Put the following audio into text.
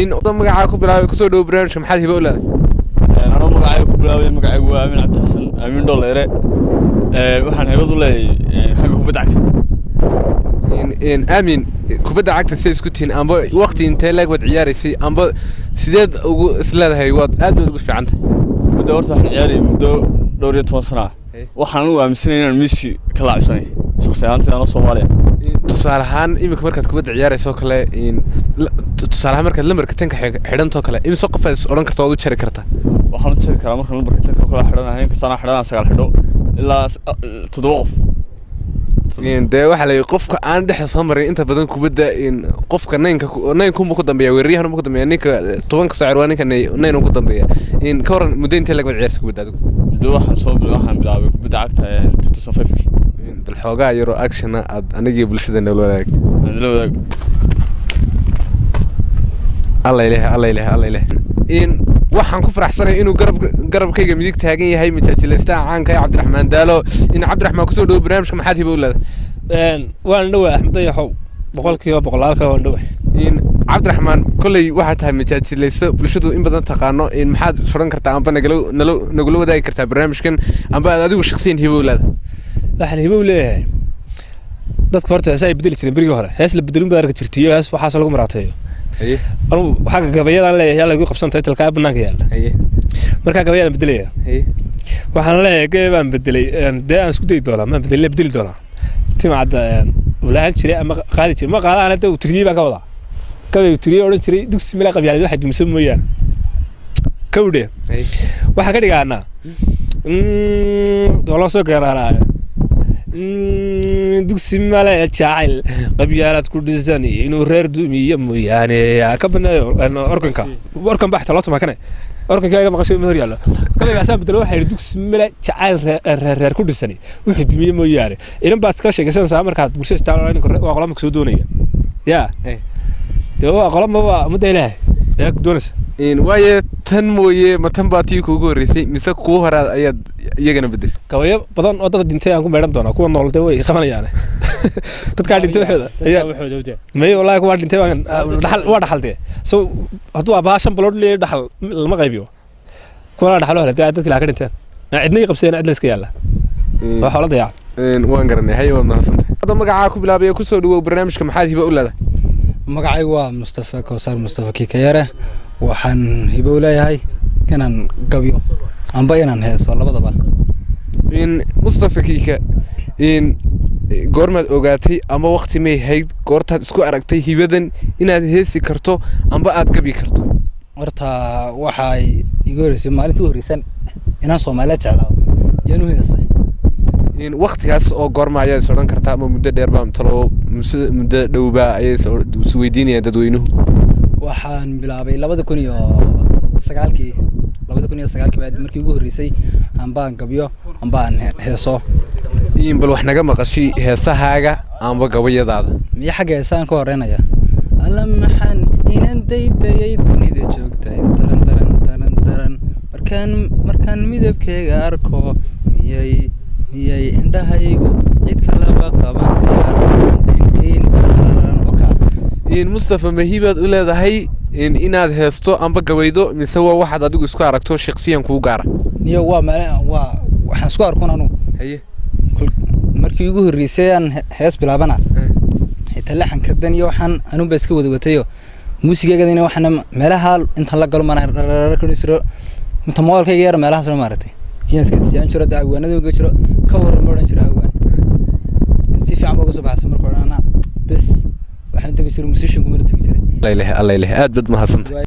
In magacaa ku bilaabay, kusoo dhowo barnaamijka. Maxaad hibo u leedahay? Anoo magacayga ku bilaabay, magacaygu waa Aamin Cabdi Xasan Aamin Dholeere. Waxaan haybad u leeyahay xagga kubadda cagta. Aamin, kubadda cagta siday isku tihiin, amba waqti intee leeg baad ciyaaraysay, amba sideed ugu isleedahay waad aad baad ugu fiicantahay? Kubadda horta waxaan ciyaarayay muddo dhowr iyo toban sana ah. Waxaan anugu aaminsanay inaan Messi ka laacibsanay shakhsi ahaantii, anoo Soomaaliya. Tusaale ahaan, iminka markaad kubadda ciyaarayso kale, tusaale ahaan markaad lambarka 10-ka xidhantoo kale, imise qof aad is odhan karta waad u jari kartaa? Waxaan u jari karaa markaan lambarka 10-ka kala xidhanahay, inkastaan xidhanaa 9 xidho, ilaa 7 qof. Dee waxaa la yidhi qofka aan dhexda soo marin inta badan kubadda, qofka 9-ka 9-kunbu ku dambeeya, weeraryahan ku dambeeya, ninka 10-ka soo cir waa ninka 9 ku dambeeya. Ka waran, muddo intee lag baad ciyaarsa kubadda adigu? Muddo waxaan soo waxaan bilaabay kubadda cagta 2005-kii. Bal xoogaa yaroo actiona aad anigii bulshada nala wadaagta. Aan la wadaag. Alla ileh, alla ileh, alla ileh. In waxaan ku faraxsanay inuu garabkayga midig taagan yahay majaajilaystaha caanka ee Cabdiraxmaan Daalo. In Cabdiraxmaan, kusoo dhowo barnaamijka. Maxaad hibo u leedahay? Waan dhowaa, Axmed Dayaxow, boqolkiiba boqolaalka waan dhowaa. In Cabdiraxmaan, kolley waxaa tahay majaajilaysto bulshadu in badan taqaano. In maxaad is odhan kartaa amba nagala nala nagula wadaagi kartaa barnaamijkan, amba aad adigu shakhsiyan hibo u leedahay? Waxaan hibo u leeyahay, dadka horta heesa ay bedeli jireen berigii hore, hees la bedelin baad arki jirtay iyo hees waxaas lagu maraateeyo. Anugu xagga gabayadaan leeyahay, yaa lagu qabsan tahay talkaa banaanka yaalla. Markaa gabayadaan bedelaya. Waxaan leeyahay gabay baan bedelay, dee aan isku dayi doonaa, maan bedelin, bedeli doonaa. Timacadda uu lahaan jiray ama qaadi jiray ma qaadaan, hadda uu tiriyey baan ka wadaa. Gabay uu tiriyey odhan jiray "Dugsi mala qabyaalad waxay dumsan mooyaane", kawdhe. Waxaan ka dhigaanaa waa loo soo geeraaraayo: "Dugsi male jacayl qabyaalad ku dhisan inuu reer dumiyo mooyaane." Ka baneeyo organka, organ baa xitaa loo tumaa kane, organka iga maqashay ma hor yaallo. Gabaygaasaan bedelo. Waxaa yidhi: "Dugsi male jacayl reer reer ku dhisani wuxuu dumiye mooyaane." Inan baad iskala sheekaysanaysaa markaad bulshada istaalo, ninka waa qola soo doonaya yaa. Dee waa qola maba ummadda Ilaahay ayaa ku doonaysa. Waaye, tan mooye, ma tan baa tii kuugu horreysay mise kuwa hore ayaad iyagana bedeshay? Gabayo badan oo dad dhintay aan ku meedhan doonaa. Kuwa nool dee way qabanayaan, dadkaa dhintay waxooda ayaa may. Wallahi kuwaa dhintay waan dhaxal, waa dhaxal dee. So hadduu aabbaha 5 bilood leeyahay, dhaxal lama qaybiyo. Kuwana dhaxalo hele dee, dadkii laa ka dhinteen, cidna ii qabsadeen, cid la iska yaalla, waa xoolo dayacan. Waan garanay. Haye, waad mahadsantahay. Hadda magacaa ku bilaabaya, kusoo dhawow barnaamijka. Maxaad hibo u leedahay? Magacaygu waa Mustafa Kowsar Mustafa Kiikayare. Waxaan hibo u leeyahay inaan gabyo amba inaan heeso, labadaba. In Mustafa Kiika, in goormaad ogaatay ama waqti may hayd goortaad isku aragtay hibadan inaad heesi karto amba aad gabi karto? Horta waxay iga horreysay maalintii u horreysan inaan Soomaaliya jeclaado yaan u heesay. In waqtigaas oo goorma ayaad is odhan kartaa, ama muddo dheer baa talo mise muddo dhowbaa ayay is weydiinayaan dadweynuhu? Waxaan bilaabay 2009-kii. 2009-kii baa markii ugu horreysay ambaan gabyo ambaan heeso. In bal wax naga maqashi heesahaaga amba gabayadaada. Miya xagga heesaan ka horeynaya? Alla maxaan inan daydayay dunida joogtay, taran taran taran taran, markaan midabkeyga arko, miyay indhahaygu cid kaleba qabanayaan, dhin tararan oka. In Mustafa, ma hibaad u leedahay in inaad heesto amba gabaydo, mise waa waxaad adigu isku aragto shakhsiyan kuu gaara? Niyo, waa maalin, waa waxaan isku arkon anugu. Markii ugu horreysay aan hees bilaabana, xitaa laxanka dan iyo waxaan anunba iska wada watayo, muusigeegadina waxaana meelaha intaan la galo mana jiro, inta mobilkayga yar meelahaas maaragtay iyaan iska tijaabin jiro. Dee awaanada uga jiro ka waran ma odhan jiro, awaan si fiican ba uga soo baxsan. Marka odhan bes waxaan tegi jiray musician kumana tegi jiray. Alla ilaah, alla ilaah, aad baad mahadsantahay.